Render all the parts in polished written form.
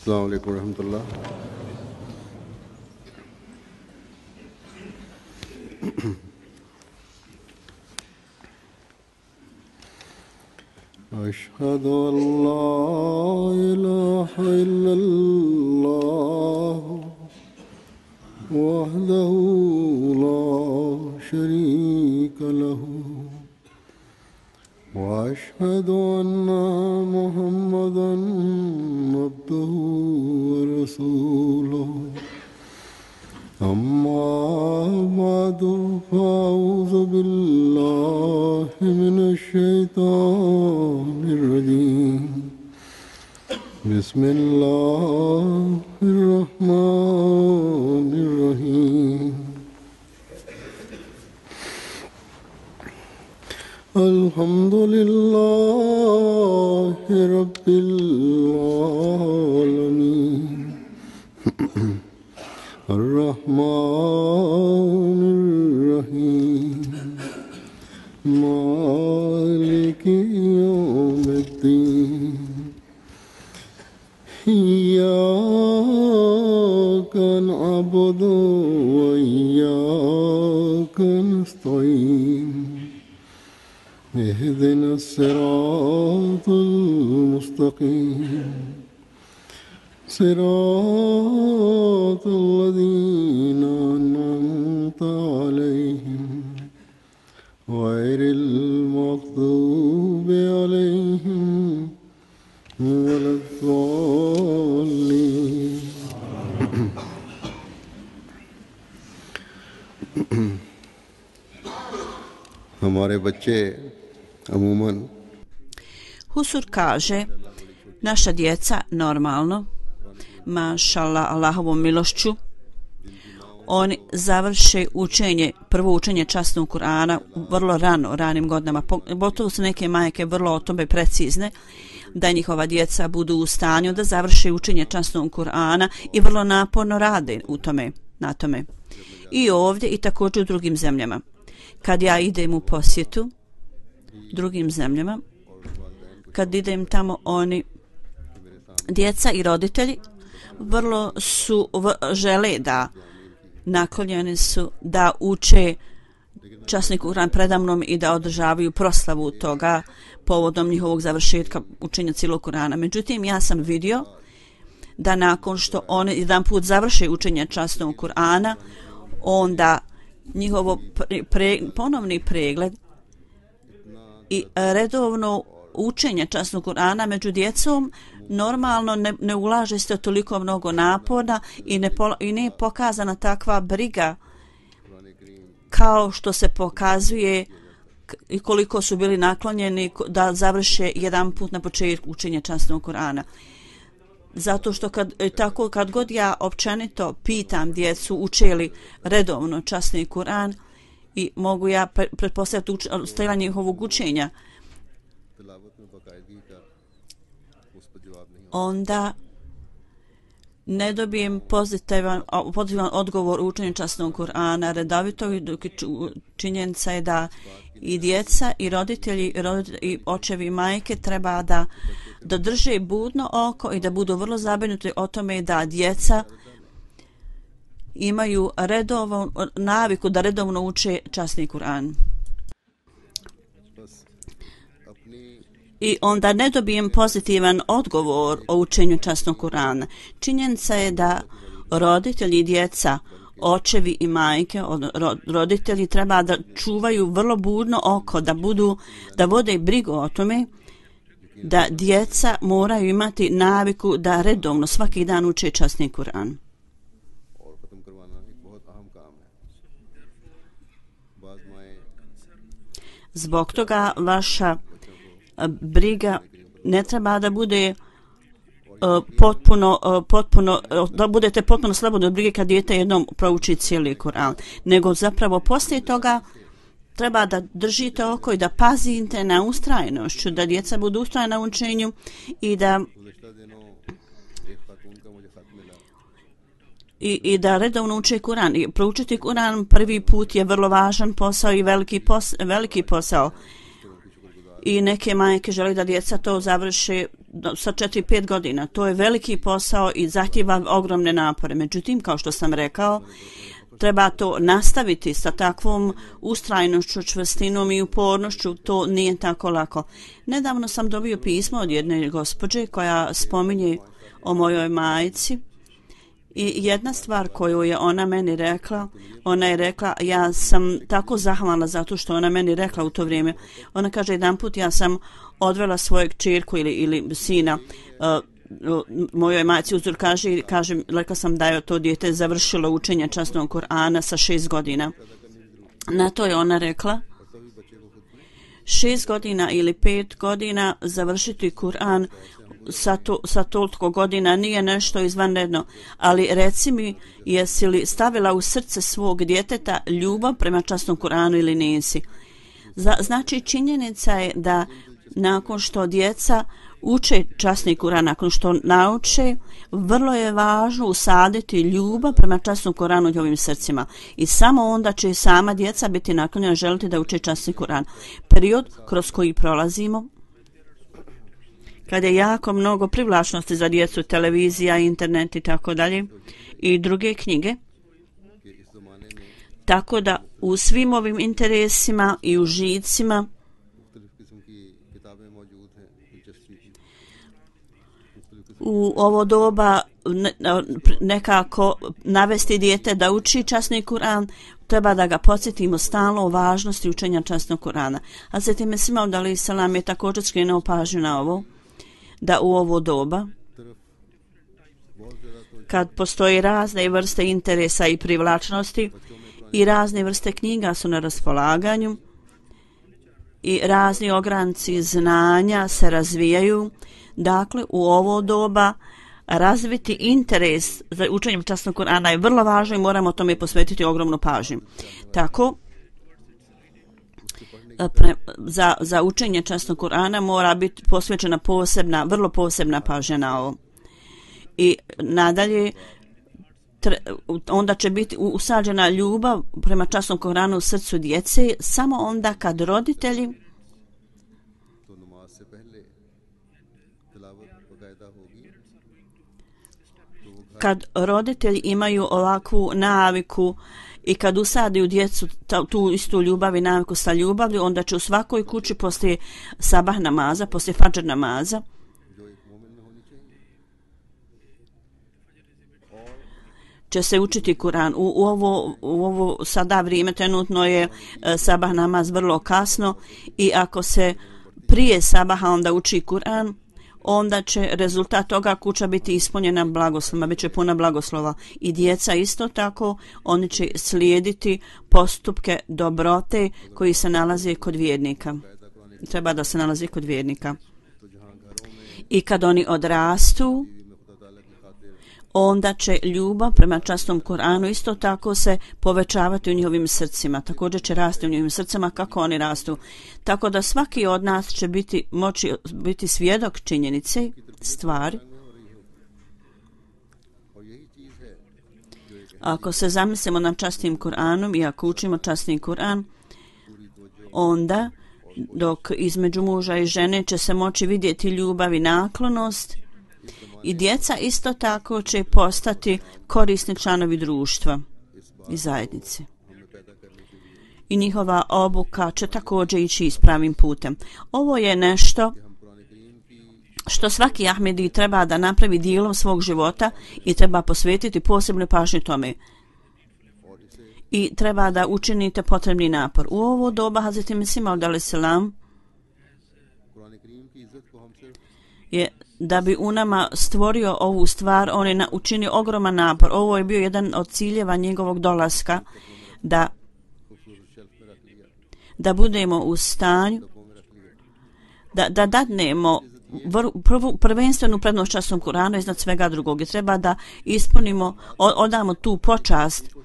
अस्सलाम वालेकुम रहमतुल्लाह। अशहदु अल्ला इलाहा इल्लल्लाह वहदहु ला शरीका लहू वअशहदु अन्ना मुहम्मदन अब्दुहु व रसूलुहु अम्मा बअदु फ़अऊज़ु बिल्लाहि मिनश शैतानिर रजीम बिस्मिल्लाहिर रहमानिर रहीम अल्हम्दुलिल्लाहि रब्बिल आलमीन अर्रहमानिर रहीम मालिकि यौमिद्दीन इय्याका नअबुदु व इय्याका नस्तईन इहदिना सिरातल मुस्तकीम सिरातल लज़ीना अनअमता अलैहिम गैरिल मग़दूबि अलैहिम वलद्दाल्लीन। हमारे बच्चे अमूमन Husur kaže, naša djeca normalno, mašallah, Allahovom milošću, oni završe učenje, prvo učenje časnog Kur'ana vrlo rano, ranim godinama. Pogotovo su neke majke vrlo o tome precizne, da njihova djeca budu u stanju da završe učenje časnog Kur'ana i vrlo naporno rade na tome. I ovdje i također u drugim zemljama. Kad ja idem u posjetu drugim zemljama, kad idem tamo, oni, djeca i roditelji, vrlo su žele da naklonjeni su da uče časni Kur'an predamnom i da održavaju proslavu toga povodom njihovog završetka učenja cijelog Kur'ana. Međutim, ja sam vidio da nakon što oni jedan put završe učenje časnog Kur'ana, onda njihovo ponovni pregled i redovno učenje časnog Kur'ana među djecom normalno ne ulaže se toliko mnogo napora i ne je pokazana takva briga kao što se pokazuje i koliko su bili naklonjeni da završe jedan put na početku učenja časnog Kur'ana. Zato što kad god ja općenito pitam djecu uče li redovno časni Kur'an i mogu ja pretpostaviti stajanje njihovog učenja, onda ne dobijem pozitivan odgovor u učenju časnog Kur'ana redovito, i činjenica je da i djeca i roditelji i očevi i majke treba da drže budno oko i da budu vrlo zabrinuti o tome da djeca imaju naviku da redovno uče časni Kur'an. I onda ne dobijem pozitivan odgovor o učenju časnog Kur'ana. Činjenica je da roditelji i djeca, očevi i majke, roditelji treba da čuvaju vrlo budno oko, da vode brigu o tome da djeca moraju imati naviku da redovno svaki dan uče časni Kur'an. Zbog toga vaša briga ne treba da bude da budete potpuno slobodni od brige kad dijete jednom prouči cijeli Kur'an, nego zapravo poslije toga treba da držite oko i da pazite na ustrajnošću, da djeca budu ustrajna u učenju i da redovno uče Kur'an. I proučiti Kur'an prvi put je vrlo važan posao i veliki posao. i neke majke žele da djeca to završe sa 4-5 godina. To je veliki posao i zahtijeva ogromne napore. Međutim, kao što sam rekao, treba to nastaviti sa takvom ustrajnošću, čvrstinom i upornošću. To nije tako lako. Nedavno sam dobio pismo od jedne gospođe koja spominje o mojoj majci. I jedna stvar koju je ona meni rekla, ona je rekla, ja sam tako zahvalna zato što ona meni rekla u to vrijeme. Ona kaže, jedan put ja sam odvela svojeg čirku ili sina mojoj majci uzor, kaže, rekla sam da je to dijete završilo učenje časnog Kur'ana sa 6 godina. Na to je ona rekla, 6 godina ili 5 godina završiti Kur'an sa toliko godina nije nešto izvanredno, ali reci mi, jesi li stavila u srce svog djeteta ljubav prema časnom Kur'anu ili nisi? Znači, činjenica je da nakon što djeca uče časni Kur'an, nakon što nauče, vrlo je važno usaditi ljubav prema časnom Kur'anu u njihovim srcima. I samo onda će sama djeca biti naklonjena želiti da uče časni Kur'an. Period kroz koji prolazimo, kad je jako mnogo privlačnosti za djecu, televizija, internet i tako dalje i druge knjige. Tako da u svim ovim interesima i užicima u ovo doba nekako navesti dijete da uči časni Kur'an, treba da ga podsjetimo stalno o važnosti učenja časnog Kur'ana. A zatim Mesih Maud alejhi selam je također skrenuo pažnju na ovo, da u ovo doba, kad postoji razne vrste interesa i privlačnosti i razne vrste knjiga su na raspolaganju i razni ogranci znanja se razvijaju, dakle u ovo doba razviti interes za učenjem časnog Kur'ana je vrlo važno i moramo tome posvetiti ogromnu pažnju. Tako, za učenje časnog Kur'ana mora biti posvećena vrlo posebna pažnja na ovo. I nadalje, onda će biti usađena ljubav prema časnom Kur'anu u srcu djece samo onda kad roditelji imaju ovakvu naviku i kad usadi u djecu tu istu ljubav i naviku sa ljubavlju, onda će u svakoj kući poslije sabah namaza, poslije fadžr namaza, će se učiti Kur'an. U ovo sada vrijeme trenutno je sabah namaz vrlo kasno i ako se prije sabaha onda uči Kur'an, onda će rezultat toga kuća biti ispunjena blagoslovima, bit će puna blagoslova. I djeca isto tako, oni će slijediti postupke dobrote koji se nalaze kod vjernika. Treba da se nalazi kod vjernika. I kad oni odrastu, onda će ljubav prema časnom Kur'anu isto tako se povećavati u njihovim srcima. Također će rasti u njihovim srcima kako oni rastu. Tako da svaki od nas će moći biti svjedok činjenice, stvari. Ako se zamislimo nad časnim Kur'anom i ako učimo časni Kur'an, onda dok između muža i žene će se moći vidjeti ljubav i naklonost, i djeca isto tako će postati korisni članovi društva i zajednice. I njihova obuka će također ići ispravim putem. Ovo je nešto što svaki Ahmedi treba da napravi dijelom svog života i treba posvetiti posebnu pažnju tome. I treba da učinite potrebni napor. U ovo doba Hazreti Mesih Maud alejhi selam je da bi u nama stvorio ovu stvar, on je učinio ogroman napor. Ovo je bio jedan od ciljeva njegovog dolaska, da budemo u stanju da dadnemo prvenstvenu prednost časnom Kur'anu iznad svega drugog. I treba da ispunimo, odamo tu počast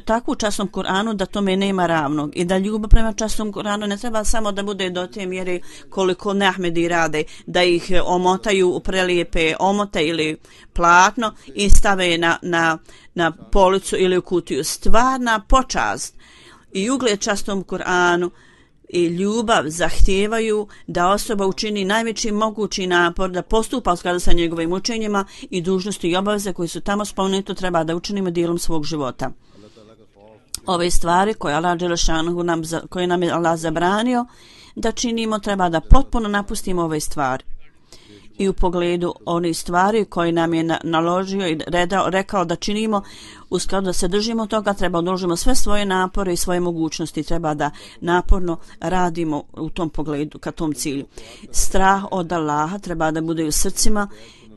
takvu časnom Kur'anu da tome nema ravnog i da ljubav prema časnom Kur'anu ne treba samo da bude do te mjere koliko neahmedi rade, da ih omotaju u prelijepe omote ili platno i stave na policu ili u kutiju. Stvarna počast i ugled časnom Kur'anu i ljubav zahtijevaju da osoba učini najveći mogući napor da postupa u skladu sa njegovim učenjima i dužnosti i obaveze koji su tamo spomenuti treba da učinimo dijelom svog života. Ove stvari koje nam je Allah zabranio da činimo treba da potpuno napustimo ove stvari. I u pogledu onih stvari koje nam je naložio i rekao da činimo, u skladu da se držimo toga, treba da uložimo sve svoje napore i svoje mogućnosti, treba da naporno radimo u tom pogledu, ka tom cilju. Strah od Allaha treba da bude u srcima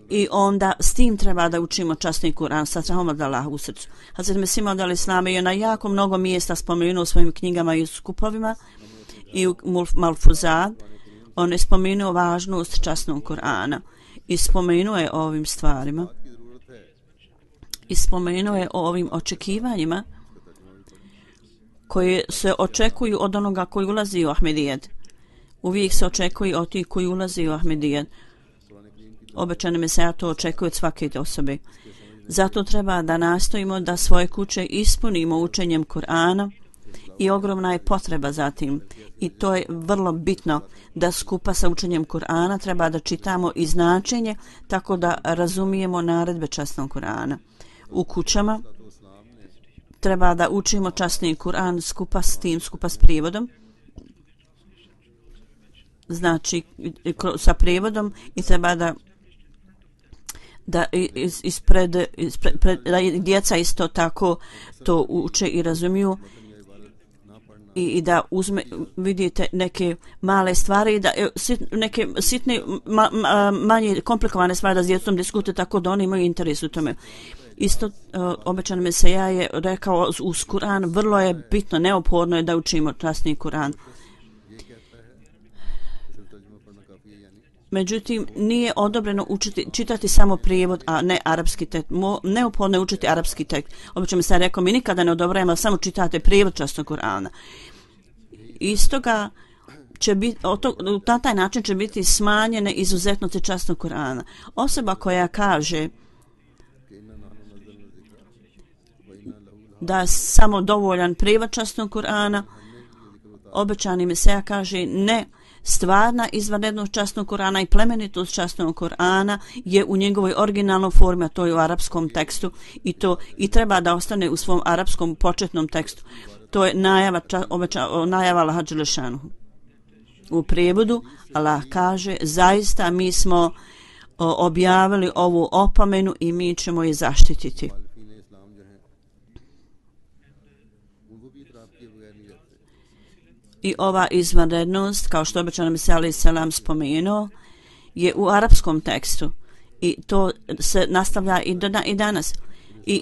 i onda s tim treba da učimo časni Kur'an, sa strahom od Allaha u srcu. Hazret Mesih Maud al-Islam je na jako mnogo mjesta spomenuo u svojim knjigama i skupovima i u Malfuzat. On je spomenuo važnost časnog Kur'ana i spomenuo je o ovim stvarima i spomenuo je o ovim očekivanjima koje se očekuju od onoga koji ulazi u Ahmedijet. Uvijek se očekuje od tih koji ulazi u Ahmedijet. Obećani Mesija to očekuje od svake osobe. Zato treba da nastojimo da svoje kuće ispunimo učenjem Kur'ana i ogromna je potreba za tim. I to je vrlo bitno da skupa sa učenjem Kur'ana treba da čitamo i značenje tako da razumijemo naredbe časnog Kur'ana. U kućama treba da učimo časni Kur'an skupa s tim, skupa s prijevodom. Znači sa prijevodom i treba da djeca isto tako to uče i razumiju i da vidite neke male stvari, da neke sitne, manje komplikovane stvari da s djecom diskutuje tako da oni imaju interes u tome. Isto obećan Mesija je rekao uz Kur'an vrlo je bitno, neophodno je da učimo časni Kur'an. Međutim, nije odobreno čitati samo prijevod, a ne arapski tekst. Neophodno je učiti arapski tekst. Obično mi se rekao, mi nikada ne odobrajamo, samo čitate prijevod časnog Kur'ana. Istoga će biti, na taj način će biti smanjene izuzetnosti časnog Kur'ana. Osoba koja kaže da je samo dovoljan prijevod časnog Kur'ana, obećani Mesija kaže ne. Stvarna izvanrednost časnog Kur'ana i plemenitost časnog Kur'ana je u njegovoj originalnoj formi, a to je u arapskom tekstu i treba da ostane u svom arapskom početnom tekstu. To je najava Allaha Đelešanuhu. U prijevodu Allah kaže zaista mi smo objavili ovu opomenu i mi ćemo je zaštititi. I ova izvanrednost, kao što obećano Mesija alejhi selam spomenuo, je u arapskom tekstu i to se nastavlja i danas. I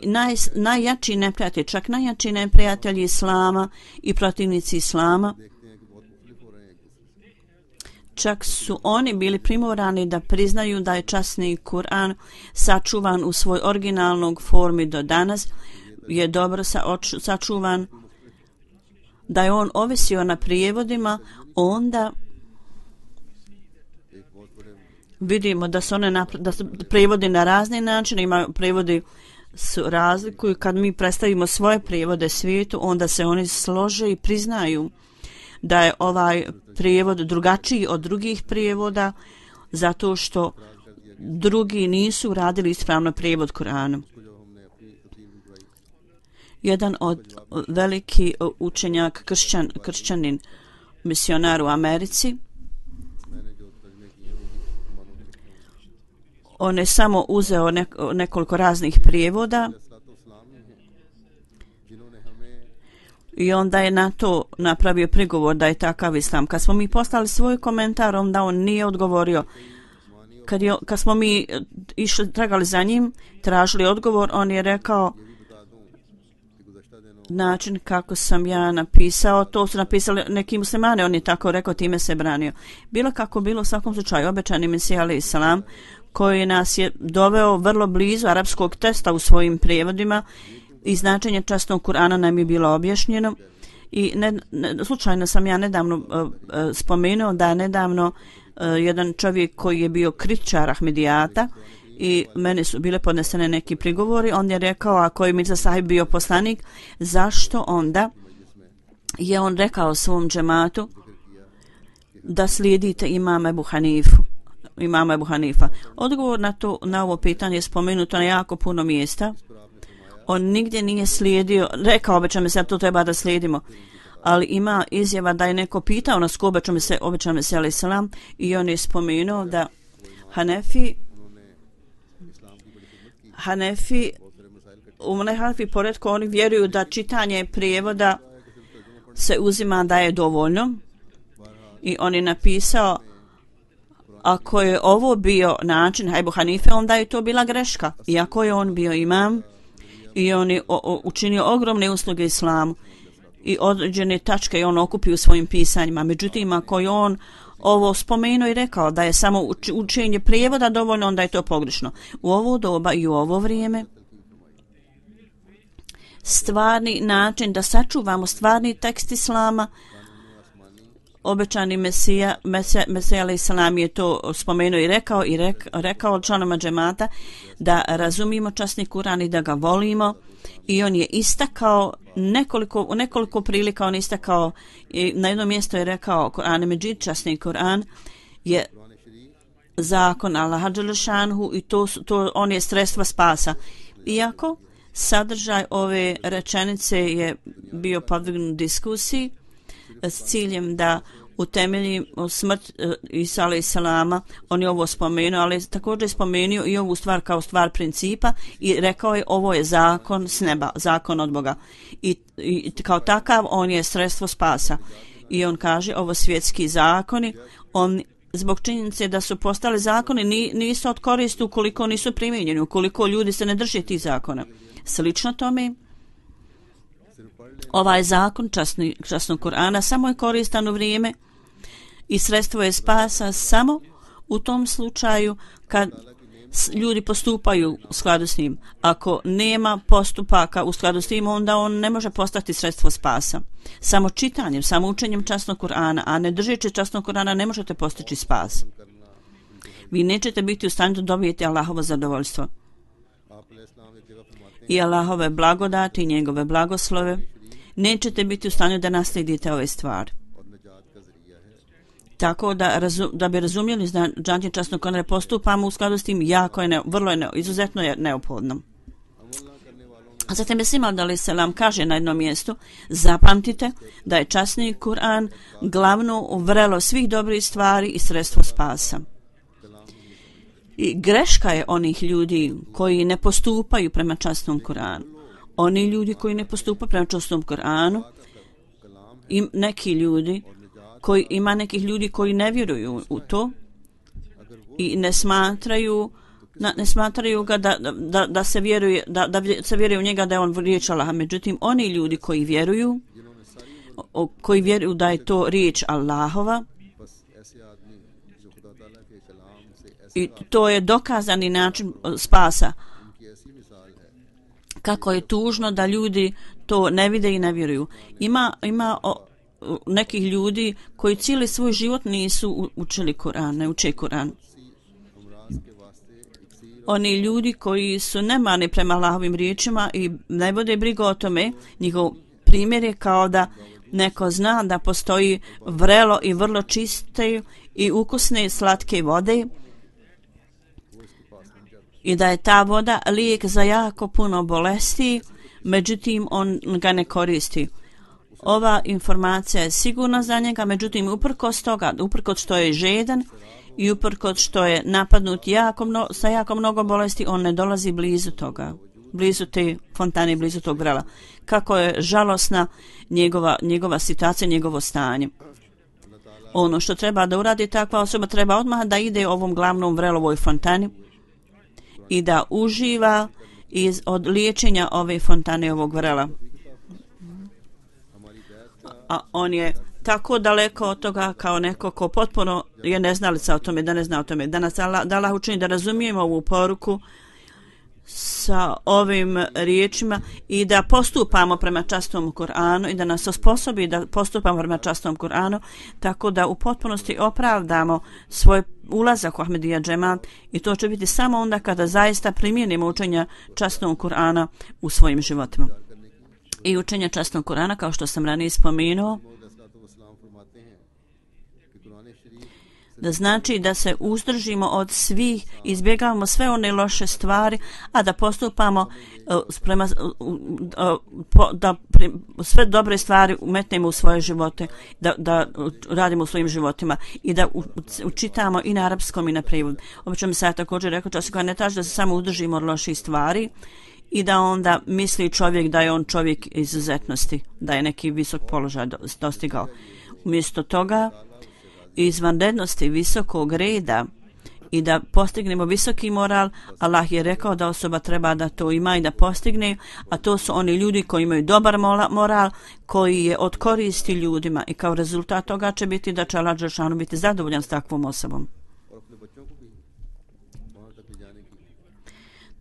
najjači neprijatelj, čak najjači neprijatelji Islama i protivnici Islama, čak su oni bili primorani da priznaju da je časni Kur'an sačuvan u svoj originalnoj formi do danas, je dobro sačuvan, da je on ovisio na prijevodima, onda vidimo da su prijevodi na razne načine, imaju prijevodi su razlikuju. Kad mi predstavimo svoje prijevode svijetu, onda se oni slože i priznaju da je ovaj prijevod drugačiji od drugih prijevoda, zato što drugi nisu radili ispravno prijevod Kur'ana. Jedan od veliki učenjak kršćanin misionar u Americi, on je samo uzeo nekoliko raznih prijevoda i onda je na to napravio prigovor da je takav islam. Kad smo mi poslali svoj komentar, onda on nije odgovorio. Kad smo mi tragali za njim, tražili odgovor, on je rekao način kako sam ja napisao, to su napisali neki muslimani, on je tako rekao, time se branio. Bilo kako bilo, u svakom slučaju, obećani Mesija alejhi selam, koji nas je doveo vrlo blizu arapskog teksta u svojim prijevodima i značenje časnog Kur'ana nam je bilo objašnjeno. I slučajno sam ja nedavno spomenuo da je nedavno jedan čovjek koji je bio kritičar Ahmedijata i mene su bile podnesene neki prigovori, on je rekao, ako je Mirza Sahib bio poslanik, zašto onda je on rekao svom džematu da slijedite imama Ebu Hanifa? Odgovor na ovo pitanje je spomenuto na jako puno mjesta. On nigdje nije slijedio, rekao obećam se da to treba da slijedimo, ali ima izjava da je neko pitao nas ko obećam se alaih salam, i on je spomenuo da Hanefi u Hanefi poredku oni vjeruju da čitanje prijevoda se uzima da je dovoljno, i on je napisao ako je ovo bio način Ebu Hanife, onda je to bila greška, iako je on bio imam i on je učinio ogromne usluge islamu i određene tačke je on okupio u svojim pisanjima. Međutim, ako je on ovo spomenuo i rekao da je samo učenje prijevoda dovoljno, onda je to pogrešno. U ovo doba i u ovo vrijeme stvarni način da sačuvamo stvarni tekst islama, obećani Mesija alaih salam je to spomenuo i rekao članoma džemata da razumijemo časni Kur'an i da ga volimo, i on je istakao u nekoliko prilika, on istakao i na jednom mjestu je rekao Kur'an Međid, časni Kur'an je zakon Allaha dželešanhu i to on je sredstvo spasa. Iako sadržaj ove rečenice je bio podvrgnut diskusiji s ciljem da utemelji smrt Isa alaih salama, on je ovo spomenuo, ali također je spomenuo i ovu stvar kao stvar principa i rekao je ovo je zakon s neba, zakon od Boga, i kao takav on je sredstvo spasa. I on kaže ovo svjetski zakoni, on zbog činjenice da su postali zakoni nisu od koristi ukoliko nisu primijenjeni, ukoliko ljudi se ne drže tih zakona. Slično tome, ovaj zakon časnog Kur'ana samo je koristan u vrijeme i sredstvo je spasa samo u tom slučaju kad ljudi postupaju u skladu s njim. Ako nema postupaka u skladu s njim, onda on ne može postati sredstvo spasa. Samo čitanjem, samo učenjem časnog Kur'ana, a ne držeći časnog Kur'ana, ne možete postići spas. Vi nećete biti u stanju da dobijete Allahovo zadovoljstvo i Allahove blagodati i njegove blagoslove. Nećete biti u stanju da naslijedite ove stvari. Tako da bi razumjeli značenje časnog Kur'ana, postupamo u skladu s tim, izuzetno je neophodno. A zatim Mesih Maud alaih salam kaže na jednom mjestu, zapamtite da je časni Kur'an glavno vrelo svih dobrih stvari i sredstvo spasa. I greška je onih ljudi koji ne postupaju prema časnom Kur'anu. Oni ljudi koji ne postupaju prema časnom Kur'anu, ima nekih ljudi koji ne vjeruju u to i ne smatraju ga da se vjeruje u njega, da je on riječ Allaha. Međutim, oni ljudi koji vjeruju da je to riječ Allahova, i to je dokazani način spasa. Kako je tužno da ljudi to ne vide i ne vjeruju. Ima nekih ljudi koji cijeli svoj život nisu učili Kur'an, ne uče Kur'an. Oni ljudi koji su nemani prema Allahovim riječima i ne vode brigu o tome, njihov primjer je kao da neko zna da postoji vrelo i vrlo čiste i ukusne slatke vode i da je ta voda lijek za jako puno bolesti, međutim on ga ne koristi. Ova informacija je sigurna za njega, međutim uprkos što je žedan i uprkos što je napadnut sa jako mnogo bolesti, on ne dolazi blizu toga, blizu te fontane, blizu tog vrela. Kako je žalosna njegova situacija, njegovo stanje. Ono što treba da uradi takva osoba, treba odmah da ide ovom glavnom vrelovoj fontani i da uživa od liječenja ove fontane, ovog vrela. A on je tako daleko od toga kao neko ko potpuno je neznalica o tome, da ne zna o tome. Da nas Allah učini da razumijemo ovu poruku sa ovim riječima i da postupamo prema časnom Kur'anu i da nas osposobi da postupamo prema časnom Kur'anu, tako da u potpunosti opravdamo svoj ulazak u Ahmedija džemat, i to će biti samo onda kada zaista primijenimo učenja časnog Kur'ana u svojim životima. I učenje časnog Kur'ana, kao što sam ranije spomenuo, znači da se uzdržimo od svih, izbjegavamo sve one loše stvari, a da postupamo prema, da sve dobre stvari umetnemo u svoje živote, da radimo u svojim životima i da učitamo i na arapskom i na prijevodu. Obično mi se ja također rekao čas koja ne traži da se samo uzdržimo od loših stvari i da onda misli čovjek da je on čovjek izuzetnosti, da je neki visok položaj dostigao. Umjesto toga izvanrednosti visokog reda i da postignemo visoki moral, Allah je rekao da osoba treba da to ima i da postigne, a to su oni ljudi koji imaju dobar moral, koji je od koristi ljudima i kao rezultat toga će biti da će Allah dželešanu biti zadovoljan s takvom osobom.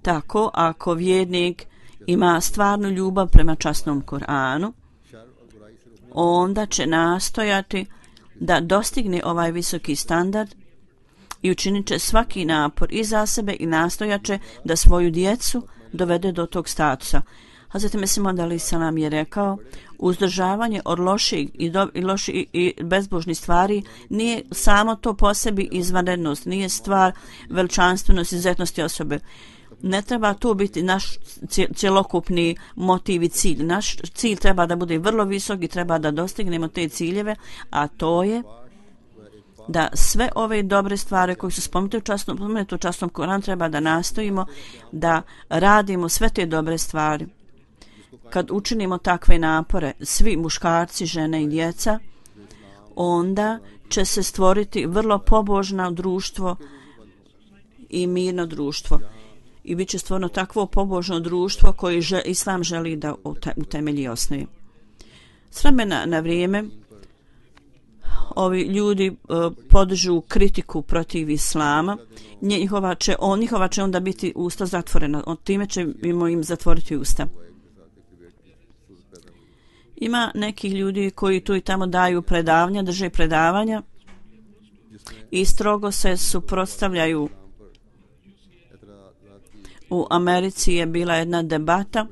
Tako, ako vjernik ima stvarnu ljubav prema časnom Kur'anu, onda će nastojati da dostigne ovaj visoki standard i učinit će svaki napor i za sebe i nastojaće da svoju djecu dovede do tog statusa. Hazreti Mesih Maud alejhi selam je rekao, uzdržavanje od loših i bezbožnih stvari nije samo to po sebi izvanrednost, nije stvar veličanstvenosti, izuzetnosti osobe. Ne treba to biti naš cjelokupni motiv i cilj. Naš cilj treba da bude vrlo visok i treba da dostignemo te ciljeve, a to je da sve ove dobre stvari koje su spomenute u časnom Kur'anu treba da nastojimo da radimo sve te dobre stvari. Kad učinimo takve napore, svi muškarci, žene i djeca, onda će se stvoriti vrlo pobožno društvo i mirno društvo. I bit će stvorno takvo pobožno društvo koje Islam želi da utemelji i osnovi. S vremena na vrijeme ovi ljudi podižu kritiku protiv Islama, njihova će onda biti usta zatvorena, od time ćemo im zatvoriti usta. Ima nekih ljudi koji tu i tamo daju predavanja, drže predavanja i strogo se suprotstavljaju. U Americi je bila jedna debata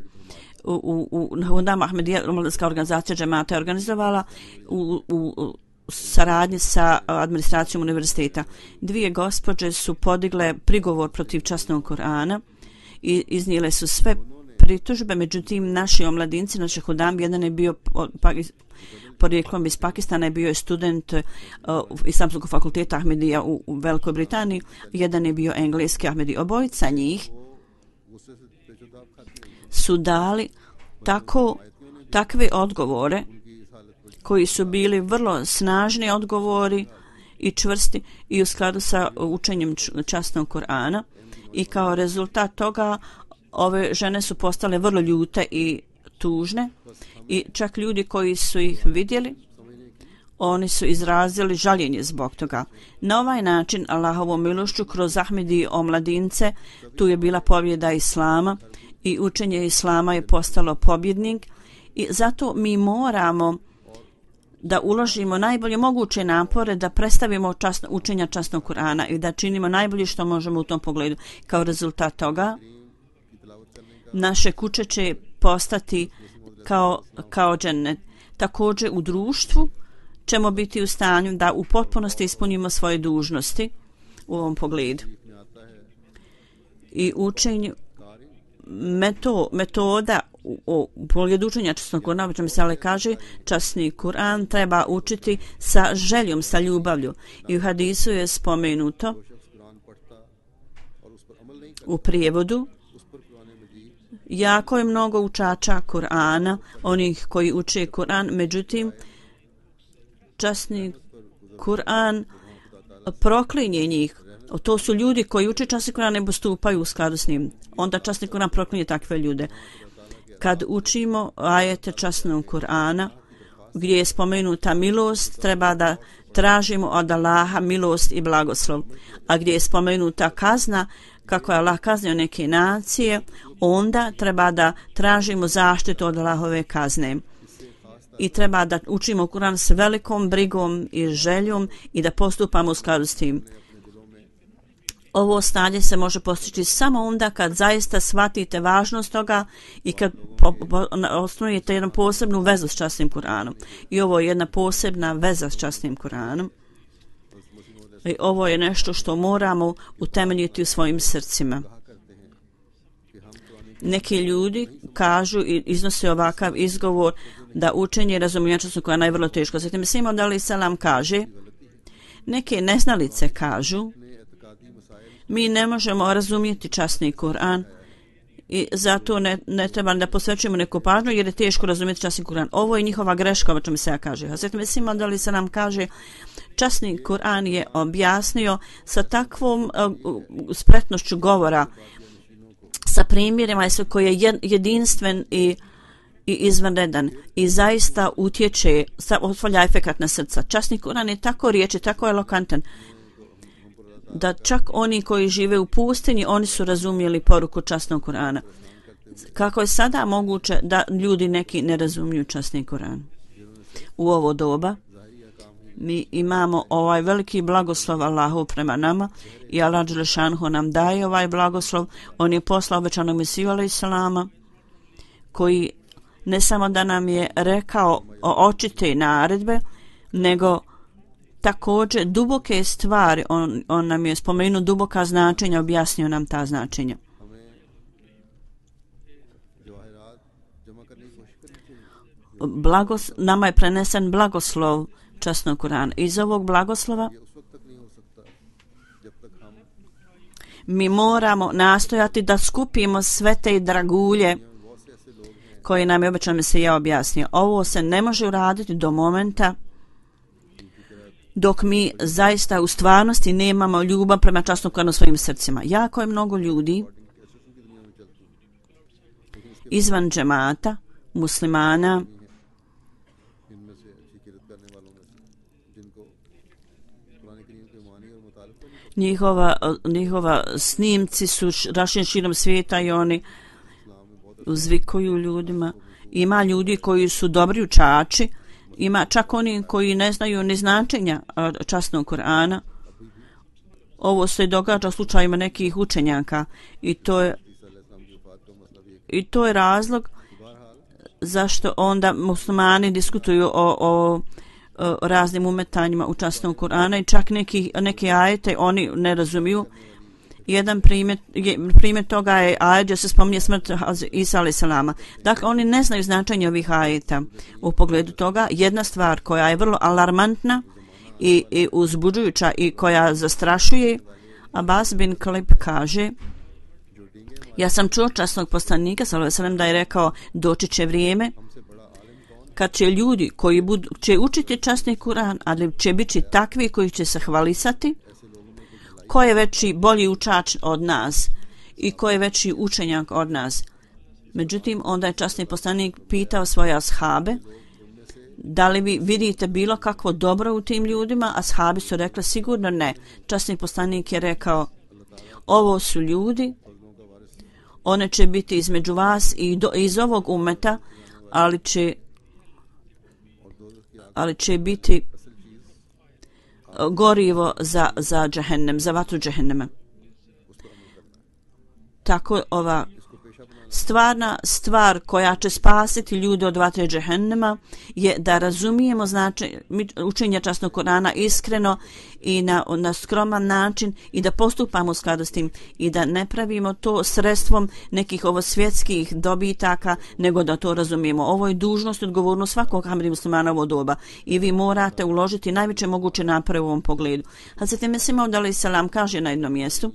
Hudam Ahmedija, omladinska organizacija džemata je organizovala u saradnji sa administracijom univerziteta. Dvije gospođe su podigle prigovor protiv časnog Kur'ana i iznijele su sve pritužbe, međutim naši omladinci, naši Hudam, jedan je bio porijeklom iz Pakistana, je bio je student Islamskog fakulteta Ahmedija u Velikoj Britaniji, jedan je bio engleski Ahmedi. Obojica njih su dali takve odgovore koji su bili vrlo snažni odgovori i čvrsti i u skladu sa učenjem časnog Kur'ana i kao rezultat toga ove žene su postale vrlo ljute i tužne i čak ljudi koji su ih vidjeli, oni su izrazili žaljenje zbog toga. Na ovaj način Allahovom milošću kroz Ahmedi omladince tu je bila pobjeda Islama i učenje Islama je postalo pobjednik i zato mi moramo da uložimo najbolje moguće napore da predstavimo učenja časnog Kur'ana i da činimo najbolje što možemo u tom pogledu. Kao rezultat toga naše kuće će postati kao džennet. Također u društvu ćemo biti u stanju da u potpunosti ispunimo svoje dužnosti u ovom pogledu. I učenju metoda u pogledu učenja časnog Kur'ana, o čemu se ali kaže, časni Kur'an treba učiti sa željom, sa ljubavlju. I u hadisu je spomenuto u prijevodu jako je mnogo učača Kur'ana, onih koji uče Kur'an, međutim časni Kur'an proklinje njih. To su ljudi koji uče časni Kur'an ne postupaju u skladu s njim. Onda časni Kur'an proklinje takve ljude. Kad učimo ajete časnog Kur'ana gdje je spomenuta milost, treba da tražimo od Allaha milost i blagoslov. A gdje je spomenuta kazna, kako je Allah kaznio neke nacije, onda treba da tražimo zaštitu od Allahove kazne. I treba da učimo Kur'an s velikom brigom i željom i da postupamo u skladu s tim. Ovo stanje se može postići samo onda kad zaista shvatite važnost toga i kad osnujete jednu posebnu vezu s časnim Kur'anom. I ovo je jedna posebna veza s časnim Kur'anom. I ovo je nešto što moramo utemeljiti u svojim srcima. Neki ljudi kažu i iznose ovakav izgovor da učenje i razumijevanje časnog Kur'ana je vrlo teško. Zatim Mesih Maud alejhi selam kaže, neke neznalice kažu, mi ne možemo razumjeti časni Kur'an i zato ne treba da posvećujemo neku pažnju jer je teško razumjeti časni Kur'an. Ovo je njihova greška, o čemu se ja kaže. Hazreti Mesih Maud alejhi selam kaže, časni Kur'an je objasnio sa takvom spretnošću govora, sa primjerima koji je jedinstven i izvanredan i zaista utječe, ostavlja efekat na srca. Časni Kur'an je tako riječi, tako elokantan da čak oni koji žive u pustinji, oni su razumjeli poruku časnog Kur'ana. Kako je sada moguće da ljudi neki ne razumiju časni Kur'an? U ovo doba mi imamo ovaj veliki blagoslov Allahu prema nama i Allah dželle šanhu nam daje ovaj blagoslov. On je poslao obećanog Mesiju alejhi selama koji ne samo da nam je rekao očite naredbe, nego također duboke stvari. On nam je spomenuo duboka značenja, objasnio nam ta značenja. Nama je prenesen blagoslov časnog Kur'ana. Iz ovog blagoslova mi moramo nastojati da skupimo sve te dragulje koje nam je obećan Mesija objasnio. Ovo se ne može uraditi do momenta dok mi zaista u stvarnosti nemamo ljubav prema časnom Kur'anu u svojim srcima. Jako je mnogo ljudi izvan džemata, muslimana, njihova snimci su rašireni širom svijeta i oni uzvikuju ljudima. Ima ljudi koji su dobri učači, ima čak oni koji ne znaju ni značenja časnog Kur'ana. Ovo se događa u slučajima nekih učenjaka i to je razlog zašto onda muslimani diskutuju o raznim umetanjima u časnog Kur'ana i čak neke ajete oni ne razumiju. Jedan primjer toga je ajet gdje se spominje smrt Isa alejhi selama. Dakle, oni ne znaju značenje ovih ajeta. U pogledu toga, jedna stvar koja je vrlo alarmantna i uzbuđujuća i koja zastrašuje, Abbas bin Kalib kaže, ja sam čuo časnog poslanika sallallahu alejhi ve sellem da je rekao, doći će vrijeme kad će ljudi koji će učiti časni Kur'an, ali će biti takvi koji će se hvalisati, ko je veći, bolji učač od nas i ko je veći učenjak od nas. Međutim, onda je časni poslanik pitao svoje ashabe, da li vi vidite bilo kakvo dobro u tim ljudima? Ashabi su rekli, sigurno ne. Časni poslanik je rekao, ovo su ljudi, one će biti između vas i iz ovog umeta, ali će biti gorivo za džehennem, za vatru džehennema. Tako ova stvarna stvar koja će spasiti ljude od vatre džehennema je da razumijemo učenje časnog Kur'ana iskreno i na skroman način i da postupamo u skladu s tim i da ne pravimo to sredstvom nekih svjetskih dobitaka, nego da to razumijemo. Ovo je dužnost i odgovornost svakog Ahmedi muslimana ovo doba i vi morate uložiti najveće moguće napore u ovom pogledu. Hazreti Mesih Maud alejhi selam kaže na jednom mjestu,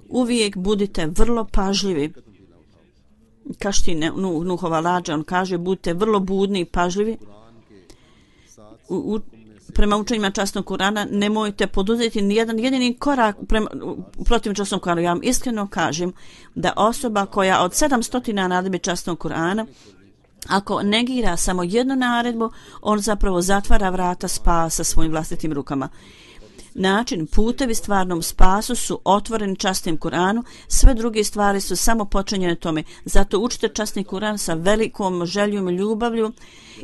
uvijek budite vrlo pažljivi. Kašti Nuhova lađa, on kaže, budite vrlo budni i pažljivi. Prema učenjima časnog Kur'ana nemojte poduzeti nijedan jedini korak protiv časnog Kur'ana. Ja vam iskreno kažem da osoba koja od 700 naredbi časnog Kur'ana, ako negira samo jednu naredbu, on zapravo zatvara vrata spasa svojim vlastitim rukama. Način, putevi stvarnom spasu su otvoreni časnim Kur'anu, sve druge stvari su samo počinjene tome. Zato učite časni Kur'an sa velikom željom i ljubavlju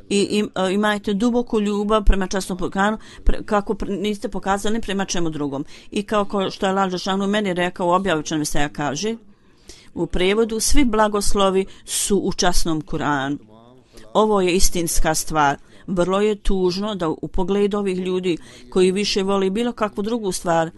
i imajte duboku ljubav prema časnom Kur'anu kako niste pokazali prema čemu drugom. I kao što je Allah dželle meni rekao u objavičnom se kaže, u prevodu svi blagoslovi su u časnom Kur'anu. ovo je istinska stvar. Vrlo je tužno da u pogledu ovih ljudi koji više voli bilo kakvu drugu stvar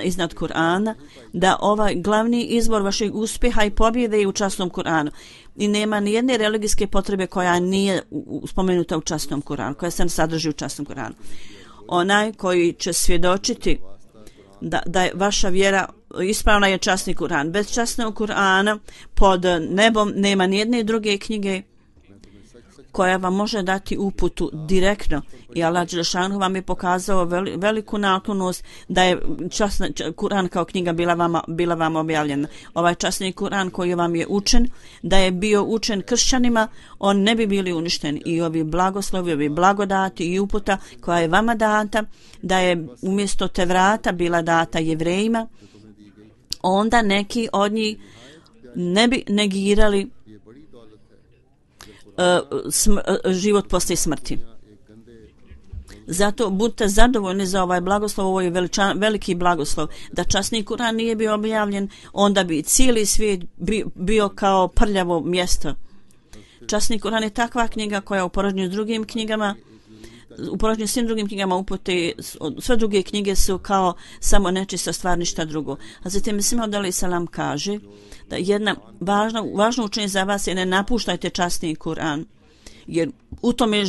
iznad Kur'ana, da ovaj glavni izvor vašeg uspjeha i pobjede je u časnom Kur'anu. I nema ni jedne religijske potrebe koja nije spomenuta u časnom Kur'anu, koja se sadrži u časnom Kur'anu. Onaj koji će svjedočiti da je vaša vjera ispravna je časni Kur'an. Bez časnog Kur'ana pod nebom nema ni jedne druge knjige koja vam može dati uputu direktno. I Allah Đelešanu vam je pokazao veliku naklonost da je Kur'an kao knjiga bila vama objavljena. Ovaj časni Kur'an koji vam je učen, da je bio učen kršćanima, on ne bi bili uništeni. I ovi blagoslovi, ovi blagodati i uputa koja je vama data, da je umjesto Tevrata bila data Jevrejima, onda neki od njih ne bi negirali život poslije smrti. Zato budite zadovoljni za ovaj blagoslov, ovo je veliki blagoslov. Da časni Kur'an nije bio objavljen, onda bi cijeli svijet bio kao prljavo mjesto. Časni Kur'an je takva knjiga koja u poređenju s drugim knjigama, u poređenju s svim drugim knjigama upute, sve druge knjige su kao samo nečista stvar, ništa drugo. A zatim Mesih alejhi selam kaže da jedna važno učenje za vas je ne napuštajte časni Kur'an, jer u tome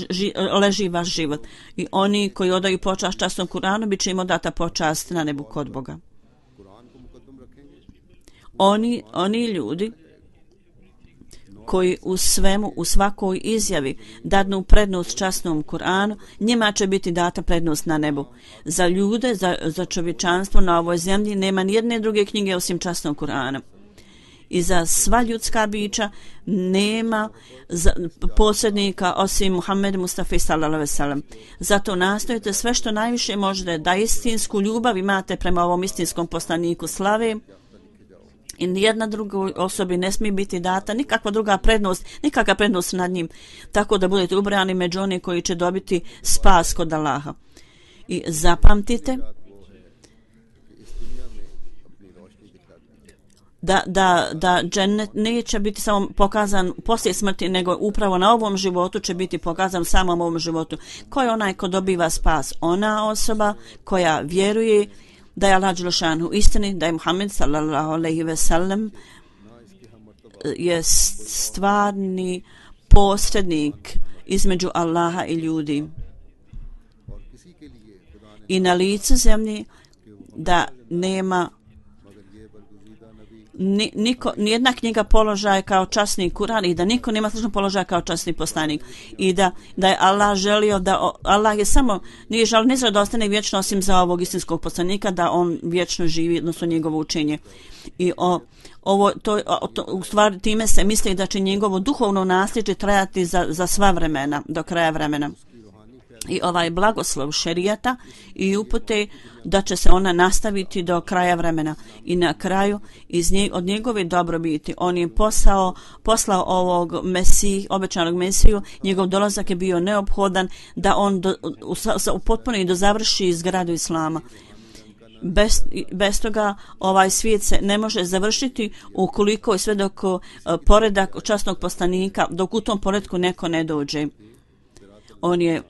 leži vaš život. I oni koji odaju počast časnom Kur'anu bit će im odata počast na nebu kod Boga. Oni ljudi koji u svemu, u svakoj izjavi dadnu prednost časnom Kur'anu, njima će biti data prednost na nebu. Za ljude, za čovječanstvo na ovoj zemlji nema ni jedne druge knjige osim časnog Kur'ana. I za sva ljudska bića nema posrednika osim Muhammed Mustafa sallallahu alejhi ve sellem. Zato nastojite sve što najviše možete da istinsku ljubav imate prema ovom istinskom poslaniku slave, i nijedna druga osobi ne smije biti data nikakva druga prednost, nikakva prednost nad njim, tako da budete ubrani među oni koji će dobiti spas kod Allaha. I zapamtite da džennet neće biti samo pokazan poslije smrti, nego upravo na ovom životu će biti pokazan samom ovom životu. Ko je onaj ko dobiva spas? Ona osoba koja vjeruje da je Allah Đelešanu istini, da je Muhammed sallallahu alejhi ve sellem je stvarni posrednik između Allaha i ljudi. I na licu zemlji da nema nijedna knjiga položaja kao časni Kur'an i da niko nema sličan položaja kao časni poslanik. I da je Allah želio da Allah je samo nije želio ne da ostane vječno osim za ovog istinskog poslanika, da on vječno živi, odnosno njegovo učenje. I u stvari time se misli da će njegovo duhovno nasljeđe trajati za sva vremena, do kraja vremena. I ovaj blagoslov šerijata i upute da će se ona nastaviti do kraja vremena. I na kraju od njegove dobrobiti on je poslao ovog obećanog Mesiju. Njegov dolazak je bio neophodan da on potpuno i dozavrši izgradu Islama. Bez toga ovaj svijet se ne može završiti ukoliko sve dok poredak časnog poslanika, dok u tom poredku neko ne dođe. On je,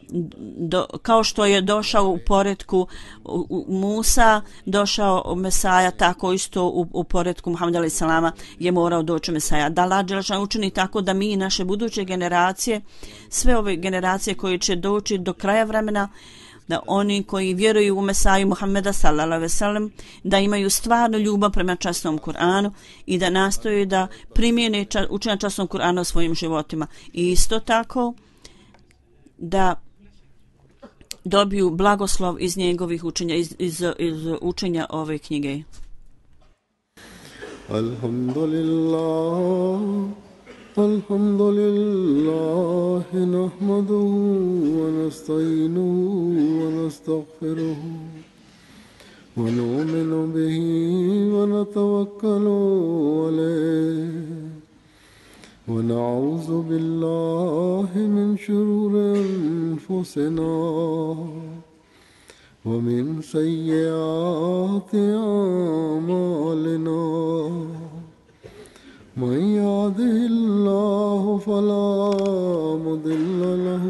kao što je došao u poredku Musa, došao Mesaja, tako isto u poredku Muhameda alejhi selama je morao doći Mesaja. Da Allah dželešanu učini tako da mi i naše buduće generacije, sve ove generacije koje će doći do kraja vremena, da oni koji vjeruju u Mesaju Muhameda sallallahu alejhi ve sellem, da imaju stvarnu ljubav prema časnom Kur'anu i da nastoje da primijene učenje časnog Kur'ana u svojim životima. I isto tako da dobiju blagoslov iz njegovih učenja, iz učenja ove knjige. Alhamdulillah, nahmaduhu wa nasta'inuhu wa nastaghfiruhu wa nu'minu bihi wa natawakkalu alayhi. ونعوذ بالله من شرور أنفسنا ومن سيئات أعمالنا من يهده الله فلا مضل له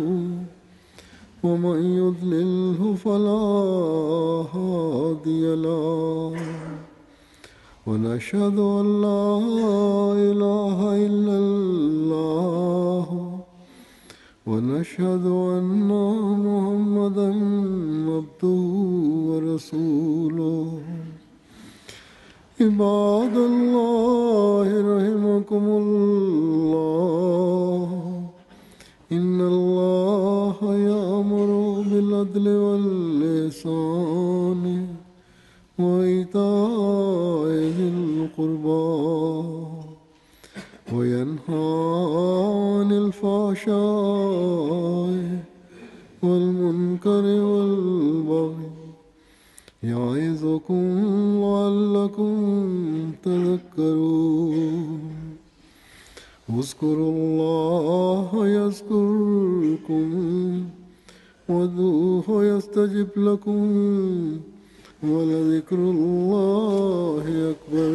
ومن يضلله فلا هادي له ونشهد أن لا إله إلا الله ونشهد أن محمدا عبده ورسوله عباد الله رحمكم الله إن الله يأمر بالعدل والإحسان وإيتاء ذي القربى وينهى عن الفحشاء والمنكر والبغي يعظكم لعلكم تذكرون اذكروا الله يذكركم وادعوه يستجب لكم ولذكر الله أكبر